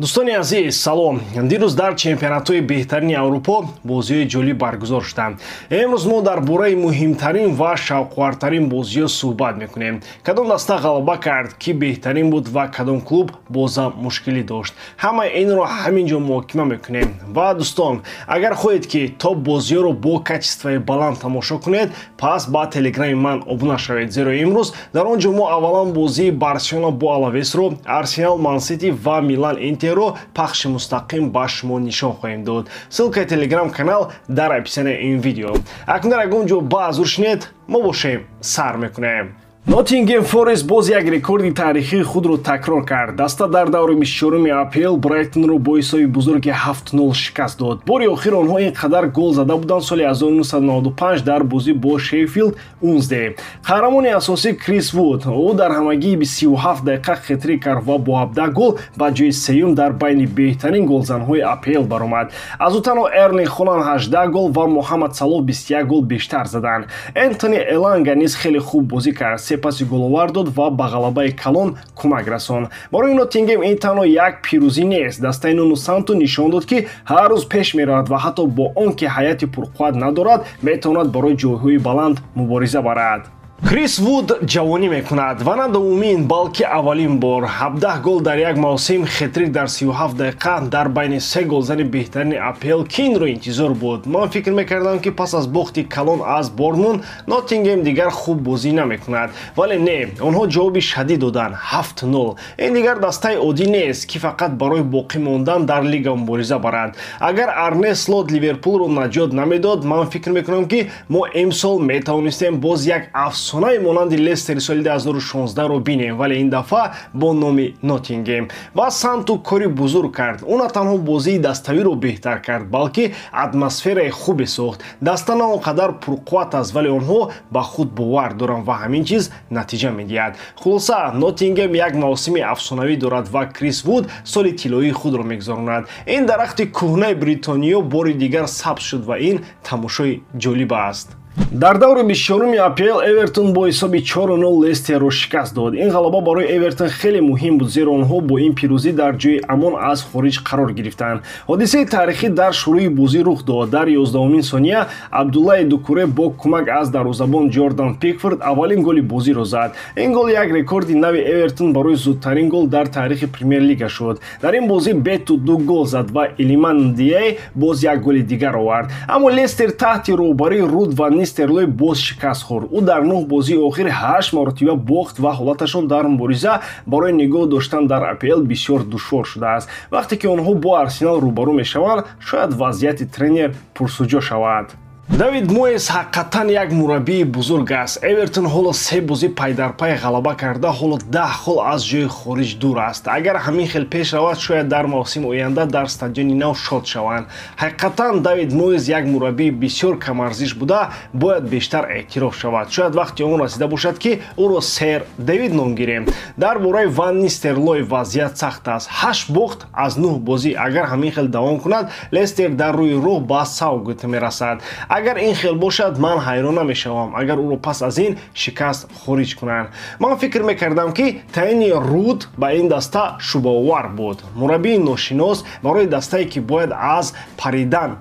Дӯстони азиз, салом. Дирӯз дар чемпионатҳои беҳтарини Аврупо бозиҳои ҷолиб баргузор шуданд. Имрӯз мо дар бораи муҳимтарин ва шавқовартарин бозиҳо суҳбат мекунем. Кадом даста ғалаба кард, ки беҳтарин буд ва кадом клуб бозам мушкилӣ дошт. Ҳамаи инро ҳамин ҷо муҳокима мекунем. Ва дӯстон, агар хоҳед, ки топ бозиҳоро бо качествои баланд тамошо кунед, пас ба телеграми ман обуна шавед, зеро имрӯз дар он ҷо мо аввалан бозии Барселона бо Алавесро, Арсенал Мансити ва Милан Интерро пахши мустақим ба шумо нишон хоҳем дод. Ссылкаи телеграм-канал дар описанияи ин видео. Акнун дар ягон ҷо баазур шинед, мо бошем, сар мекунем. Ноттингем Форест боз як рекорди таърихии худро такрор кард. Даста дар даври 24-уми АПЛ Брайтонро бо ҳисоби бузурги 7-0 шикаст дод. Бори охир онҳо ин қадар гол зада буданд соли 1995 дар бозӣ бо Шеффилд Уэнсдей. Қаҳрамони асосӣ Крис Вуд. Ӯ дар ҳамагии 37 дақиқа хетрик кард ва бо 17 гол ба ҷои сеюм дар байни беҳтарин голзанҳои АПЛ баромад. Аз ӯ танҳо Эрлинг Холанд 18 гол ва Муҳаммад Салоҳ 21 гол бештар заданд. Энтони Эланга низ хеле хуб бозӣ кард, се паси головар дод ва ба ғалабаи калон кӯмак расонд. Барои Ноттингем ин танҳо як пирӯзӣ нест. Дастаи Нуну Санту нишон дод, ки ҳар рӯз пеш меравад ва ҳатто бо он ки ҳайати пурқувват надорад, метавонад барои ҷойҳои баланд мубориза барад. Крис Вуд ҷавонӣ мекунад ва на дуввумин, балки аввалин бор 17 гол дар як мавсим, хетрик дар 37 дақиқа дар байни се голзани беҳтарини АПЛ. Ки инро интизор буд? Ман фикр мекардам, ки пас аз бохти калон аз Борнмут Ноттингем дигар хуб бозӣ намекунад, вале не, онҳо ҷавоби шадид доданд: 7-0. Ин дигар дастаи оддӣ нест, ки фақат барои боқӣ мондан дар лига мубориза барад. Агар Арне Слот Ливерпулро наҷот намедод, ман фикр мекунам, ки мо имсол метавонистем боз як афсонаи монанди Лестери соли 2016-ро бинем, вале ин дафъа бо номи Ноттингем. Ва Санту кори бузург кард. Ӯ на танҳо бозии даставиро беҳтар кард, балки атмосфераи хубе сохт. Даста на он қадар пурқувват аст, вале онҳо ба худ бовар доранд ва ҳамин чиз натиҷа медиҳад. Хулоса, Ноттингем як мавсими афсонавӣ дорад ва Крис Вуд соли тиллоии худро мегузаронад. Ин дарахти кӯҳнаи Бритониё бори дигар сабз шуд ва ин тамошои ҷолиб аст. Дар даври 24-уми АПЛ Эвертон бо ҳисоби 4-0 Лестерро шикаст дод. Ин ғалаба барои Эвертон хеле муҳим буд, зеро онҳо бо ин пирӯзӣ дар ҷои амон аз хориҷ қарор гирифтанд. Ҳодисаи таърихӣ дар шурӯи бозӣ рух дод. Дар 11-умин сония Абдуллаи Дукуре бо кӯмак аз дарвозабон Ҷордан Пикфорд аввалин голи бозиро зад. Ин гол як рекорди нави Эвертон барои зудтарин гол дар таърихи Премер-лига шуд. Дар ин бозӣ Бету ду гол зад ва Илиман Ндиай боз як голи дигар овард. Аммо Лестер таҳти роҳбарии Руд ван Нистерлой боз шикаст хӯрд. Ӯ дар нӯҳ бозии охир ҳашт маротиба бохт ва ҳолаташон дар мубориза барои нигоҳ доштан дар АПЛ бисёр душвор шудааст. Вақте ки онҳо бо Арсенал рӯбарӯ мешаванд, шояд вазъияти тренер пурсуҷо шавад. Давид Моес ҳақиқатан як мураббии бузург аст. Эвертон ҳоло се бозӣ пайдарпай ғалаба карда, ҳоло 10 хол аз ҷои хориҷ дур аст. Агар ҳамин хел пеш равад, шояд дар мавсими оянда дар стадиони нав шод шаванд. Ҳақиқатан Давид Моес як мураббии бисёр камарзиш буда, бояд бештар эътироф шавад. Шояд вақти он расида бошад, ки ӯро Сэр Дэвид ном гирем. Дар бораи Ван Нистерлой вазъият сахт аст: ҳашт бохт аз нӯҳ бозӣ. Агар ҳамин хел давом кунад, Лестер дар рӯи роҳ ба Саутгейт мерасад. Агар ин хел бошад, ман ҳайрон намешавам, агар ӯро пас аз ин шикаст хориҷ кунанд. Ман фикр мекардам, ки таъини Руд ба ин даста шубҳаовар буд. Мураббии ношинос барои дастае, ки бояд аз паридан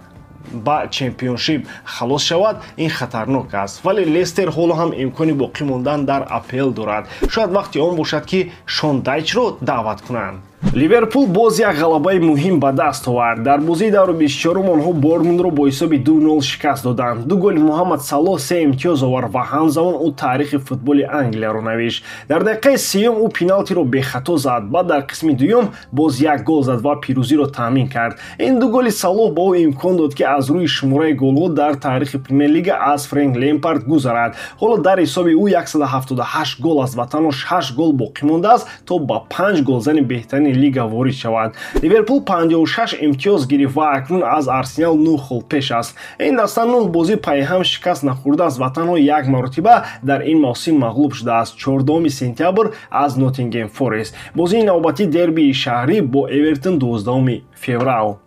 ба чемпионшип халос шавад, ин хатарнок аст, вале Лестер ҳоло ҳам имкони боқӣ мондан дар АПЛ дорад. Шояд вақти он бошад, ки Шон Дайчро даъват кунанд. Ливерпул боз як ғалабаи муҳим ба даст овард. Дар бозии даври 24-ум онҳо Борнмутро бо ҳисоби 2-0 шикаст доданд. Ду голи Муҳаммад Салоҳ се имтиёз овард ва ҳамзамон ӯ таърихи футболи Англияро навишт. Дар дақиқаи сеюм ӯ пеналтиро бехато зад, баъд дар қисми дуюм боз як гол зад ва пирӯзиро таъмин кард. Ин ду голи Салоҳ ба ӯ имкон дод, ки аз рӯи шумораи голҳо дар таърихи Премер-лига аз Френк Лемпард гузарад. Ҳоло дар ҳисоби ӯ 178 гол аст ва танҳо 6 гол боқӣ мондааст, то ба панҷ голзани беҳтарини лига ворид шавад. Ливерпул 56 имтиёз гирифт ва акнун аз Арсенал 9 хол пеш аст. Ин даста нӯҳ бозӣ пайҳам шикаст нахӯрдааст ва танҳо як маротиба дар ин мавсим мағлуб шудааст: 14 сентябр аз Ноттингем Форест. Бозии навбатии дербии шаҳрӣ бо Эвертон 12 феврал.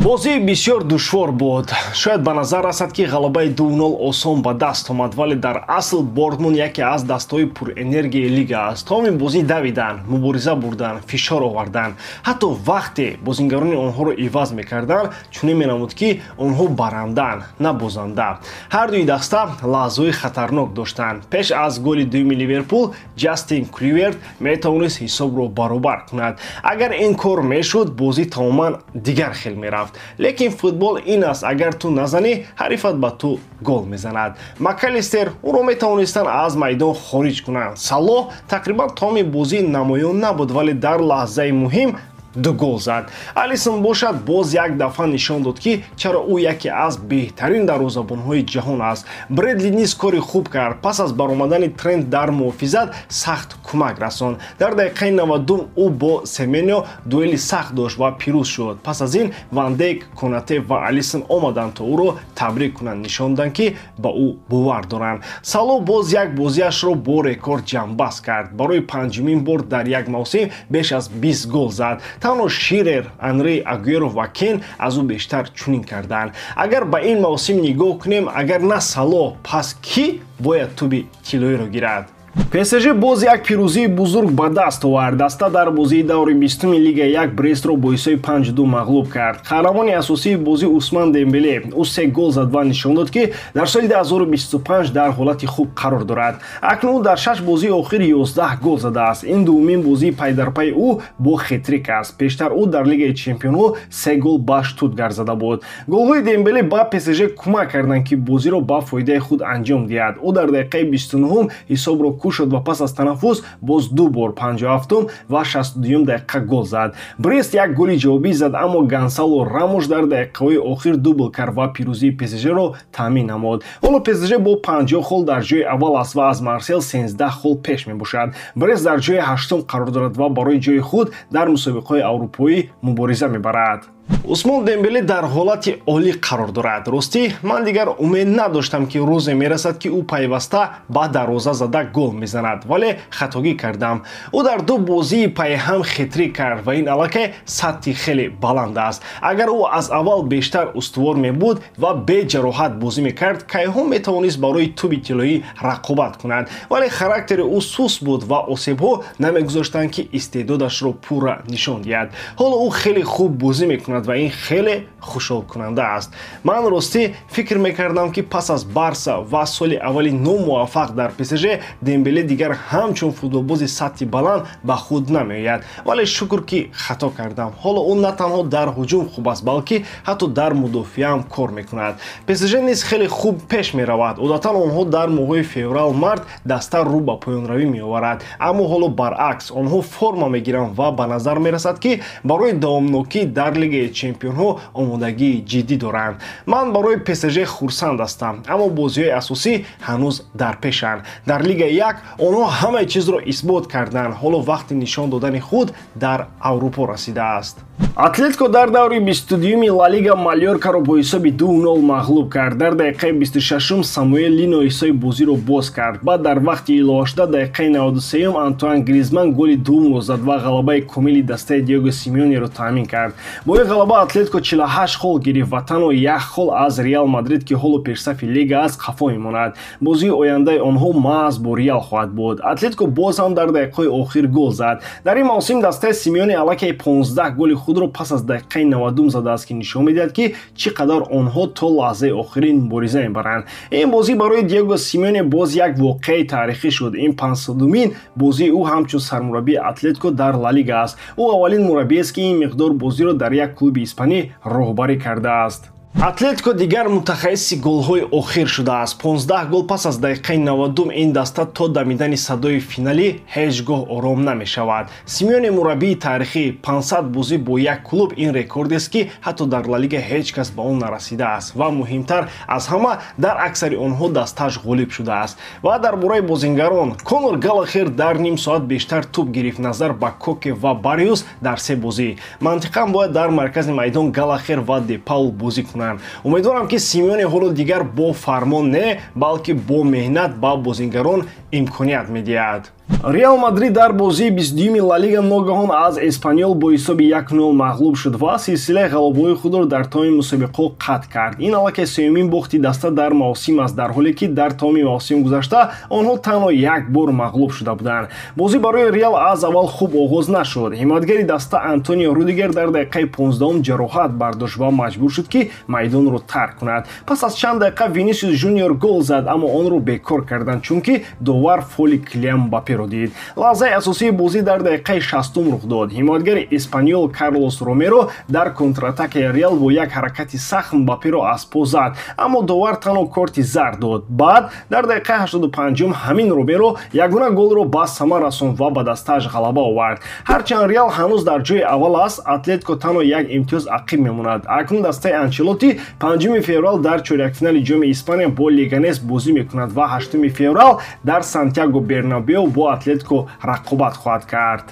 Бозӣ бисёр душвор буд. Шояд ба назар расад, ки ғалабаи 2-0 осон ба даст омад, вале дар асл Бортмунд яке аз дастаҳои пурэнергияи лига аст. Тамоми бозӣ давиданд, мубориза бурданд, фишор оварданд. Ҳатто вақте бозингарони онҳоро иваз мекарданд, чунин менамуд, ки онҳо баранданд, на бозанда. Ҳар дуи даста лаҳзаҳои хатарнок доштанд. Пеш аз голи дуюми Ливерпул Ҷастин Клюверт метавонист ҳисобро баробар кунад. Агар ин кор мешуд, бозӣ тамоман дигар хел мерафт. Лекин футбол ин аст, агар ту назанӣ, ҳарифат ба ту гол мезанад. Макалистер ӯро метавонистанд аз майдон хориҷ кунанд. Салоҳ тақрибан тамоми бозӣ намоён набуд, вале дар лаҳзаи муҳим 2 гол зад. Алисон бошад боз як дафъа нишон дод, ки чаро ӯ яке аз беҳтарин дарвозабонҳои ҷаҳон аст. Бредли низ кори хуб кард. Пас аз баромадани Трент дар муҳофизат сахт кӯмак расонд. Дар дақиқаи 90 ӯ бо Семеньо дуэли сахт дошт ва пирӯз шуд. Пас аз ин Ван Дейк, Конате ва Алисон омаданд то ӯро табрик кунанд, нишон доданд, ки ба ӯ бовар доранд. Салоҳ боз як бозиашро бо рекорд ҷамъбаст кард. Барои панҷумин бор дар як мавсим беш аз 20 гол зад. Танҳо Ширер, Анри Агуэро ва Кен аз ӯ бештар чунин карданд. Агар ба ин мавсим нигоҳ кунем, агар на Салоҳ, пас кӣ бояд туби тиллоиро гирад? ПСЖ боз як пирӯзии бузург ба даст овард. Даста дар бозии даври 20-уми Лига 1 Брестро бо ҳисоби 5-2 мағлуб кард. Қаҳрамони асосии бозӣ Усман Дембеле. Ӯ 3 гол зад ва нишон дод, ки дар соли 2025 дар ҳолати хуб қарор дорад. Акнун ӯ дар 6 бозии охир 11 гол задааст. Ин дуввумин бозии пайдарпайи ӯ бо хетрик аст. Пештар ӯ дар Лигаи Чемпионҳо 3 гол ба Штутгарт зада буд. Голҳои Дембеле ба ПСЖ кӯмак карданд, ки бозиро ба фоидаи худ анҷом диҳад. Ӯ дар дақиқаи 29 ҳисобро кушод ва пас аз танаффус боз 2 бор 57 ва 62 дақиқа гол зад. Брест як голи ҷавобӣ зад, аммо Гонсало Рамош дар дақиқаҳои охир дубл кард ва пирӯзии ПСЖ-ро таъмин намуд. Ҳоло ПСЖ бо 50 хол дар ҷои аввал аст ва аз Марсел 13 хол пеш мебошад. Брест дар ҷои 8 қарор дорад ва барои ҷои худ дар мусобиқаҳои аврупоӣ мубориза мебарад. Усмон Дембеле дар ҳолати олӣ қарор дорад. Ростӣ, ман дигар умед надоштам, ки рӯзе мерасад, ки ӯ пайваста ба дарвоза зада гол мезанад, вале хатогӣ кардам. Ӯ дар 2 бозии пайҳам хитрик кард ва ин аллакай сатҳи хеле баланд аст. Агар ӯ аз аввал бештар устувор мебуд ва бе ҷароҳат бозӣ мекард, кайҳо метавонист барои туби тиллоӣ рақобат кунад, вале характери ӯ суст буд ва осебҳо намегузоштанд, ки истеъдодашро пурра нишон диҳад. Ҳоло ӯ хеле хуб бозӣ мекунад ва ин хеле хушҳолкунанда аст. Ман ростӣ фикр мекардам, ки пас аз Барса ва соли аввали номуваффақ дар ПСЖ Дембеле дигар ҳамчун футболбози сатҳи баланд ба худ намеояд, вале шукр, ки хато кардам. Ҳоло ӯ на танҳо дар ҳуҷум хуб аст, балки ҳатто дар мудофиа ҳам кор мекунад. ПСЖ низ хеле хуб пеш меравад. Одатан онҳо дар моҳҳои феврал-март даста рӯ ба поёнравӣ меоварад, аммо ҳоло баръакс онҳо форма мегиранд ва ба назар мерасад, ки барои давомнокӣ дар Лигаи Чемпионҳо омодагии ҷиддӣ доранд. Ман барои ПСЖ хурсанд ҳастам, аммо бозиҳои асосӣ ҳанӯз дар пешанд. Дар Лигаи 1 онҳо ҳамаи чизро исбот карданд. Ҳоло вақти нишон додани худ дар Аврупо расидааст. Атлетико дар даври 22-юми Ла Лига Малёркаро бо ҳисоби 2-0 мағлуб кард. Дар дақиқаи 26-ум Самуэл Лино ҳисоби бозиро боз кард. Баъд дар вақти иловашуда дақиқаи 93-ум Антуан Гризман голи дуввумро зад ва ғалабаи комили дастаи Диего Симеонеро таъмин кард. Бо ин ғалаба Атлетико 48 хол гирифт ва танҳо 1 хол аз Реал Мадрид, ки ҳоло пешсафи лига аст, қафо мемонад. Бозии ояндаи онҳо маҳз бо Реал хоҳад буд. Атлетико боз ҳам дар дақиқаҳои охир гол зад. Дар ин мавсим дастаи Симеоне аллакай 15 голи худро пас аз дақиқаи 90 задааст, ки нишон медиҳад, ки чӣ қадар онҳо то лаҳзаи охирин мубориза мебаранд. Ин бозӣ барои Диего Симеоне боз як воқеаи таърихӣ шуд. Ин 500-умин бозии ӯ ҳамчун сармураббии Атлетико дар Ла Лига аст. Ӯ аввалин мураббиест, ки ин миқдор бозиро дар як клуби испанӣ роҳбарӣ кардааст. Атлетико дигар мутахассиси голҳои охир шудааст. 15 гол пас аз дақиқаи 90 ин даста то дамидани садои финалӣ ҳеҷ гоҳ ором намешавад. Симеоне мураббии таърихӣ 500 бозӣ бо як клуб ин рекордест, ки ҳатто дар Ла Лига ҳеҷ кас ба он нарасидааст ва муҳимтар аз ҳама дар аксари онҳо дастааш ғолиб шудааст. Ва дар бораи бозингарон, Конор Галлахер дар ним соат бештар тӯб гирифт назар ба Коке ва Бариус дар 3 бозӣ. Мантиқан бояд дар маркази майдон Галлахер ва Де Паул бозӣ кунанд. Умедворам, ки Симеоне ҳоло дигар бо фармон не, балки бо меҳнат ба бозингарон имконият медиҳад. Реал Мадрид дар бозии 22-ми Ла Лига ногаҳон аз Эспаньол бо ҳисоби 1-0 мағлуб шуд ва силсилаи ғалабаҳои худро дар тамоми мусобиқаҳо қатъ кард. Ин аллакай сеюмин бохти даста дар мавсим аст, дар ҳоле ки дар тамоми мавсими гузашта онҳо танҳо як бор мағлуб шуда буданд. Бозӣ барои Реал аз аввал хуб оғоз нашуд. Ҳимоятгари даста Антонио Рудигер дар дақиқаи 15 ҷароҳат бардошт ва маҷбур шуд, ки майдонро тарк кунад. Пас аз чанд дақиқа Винисиус Жуниор гол зад, аммо онро бекор карданд, чунки довар фоли Килиан Мбапперо дид. Лаҳзаи асосии бозӣ дар дақиқаи 60 рух дод. Ҳимоятгари Эспаньол Карлос Ромеро дар контратакаи Реал бо як ҳаракати сахт Мбапперо аз по зад, аммо довар танҳо корти зард дод. Баъд дар дақиқаи 85 ҳамин Ромеро ягона голро ба самар расонд ва ба дастааш ғалаба овард. Ҳарчанд Реал ҳанӯз дар ҷои аввал аст, Атлетико танҳо як имтиёз ақиб мемонад. Акнун дастаи Анчелотти 5 феврал дар чорякфинали Ҷоми Испания бо Леганес бозӣ мекунад ва 8 феврал дар Сантьяго Бернабео бо Атлетико рақобат хоҳад кард.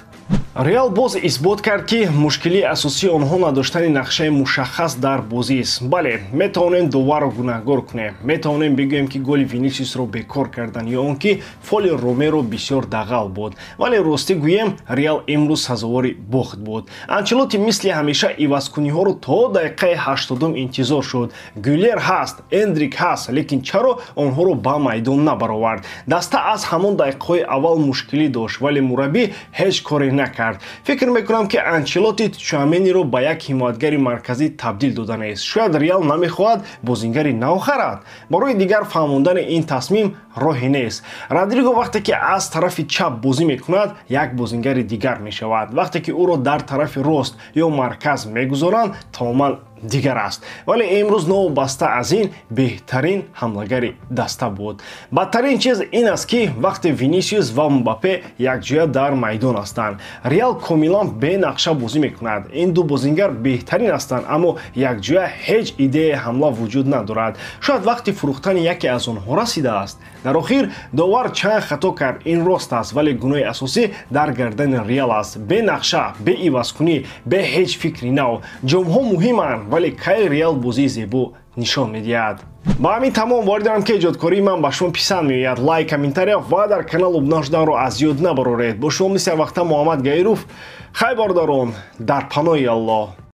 Реал боз исбот кард, ки мушкилии асосии онҳо надоштани нақшаи мушаххас дар бозист. Бале, метавонем доварро гунаҳгор кунем, метавонем бигӯем, ки голи Винисиусро бекор кардан ё он ки фоли Ромеро бисёр дағал буд, вале ростӣ гӯем, Реал имрӯз сазовори бохт буд. Анчелотти мисли ҳамеша ивазкуниҳоро то дақиқаи 80-ум интизор шуд. Гюлер ҳаст, Эндрик ҳаст, лекин чаро онҳоро ба майдон набаровард? Даста аз ҳамон дақиқаҳои аввал мушкилӣ дошт, вале мураббӣ ҳеҷ коре накард. Фикр мекунам, ки Анчелотти Чуамениро ба як ҳимоятгари марказӣ табдил доданист. Шояд Реал намехоҳад бозингари нав харад. Барои дигар фаҳмондани ин тасмим роҳе нест. Родриго вақте ки аз тарафи чап бозӣ мекунад, як бозингари дигар мешавад. Вақте ки ӯро дар тарафи рост ё марказ мегузоранд, тамоман дигар аст. Вале имрӯз новобаста аз ин беҳтарин ҳамлагари даста буд. Бадтарин чиз ин аст, ки вақте Винисиус ва Мбаппе якҷоя дар майдон ҳастанд, Реал комилан бенақша бозӣ мекунад. Ин ду бозингар беҳтарин ҳастанд, аммо якҷоя ҳеҷ идеяи ҳамла вуҷуд надорад. Шояд вақти фурӯхтани яке аз онҳо расидааст. Дар охир довар чанд хато кард, ин рост аст, вале гуноҳи асосӣ дар гардани Реал аст. Бенақша, беивазкунӣ, бе ҳеҷ фикри нав. Ҷомҳо муҳиманд, вале кай Реал бозии зебо нишон медиҳад? Ба ҳамин тамом. Боварӣ дорам, ки эҷодкории ман ба шумо писанд меояд. Лайк, комментария ва дар канал обуна шуданро аз ёд набароред. Бо шумо мисли ҳар вақта Муҳаммад Гаиров. Хай, бародарон, дар паноҳи Аллоҳ.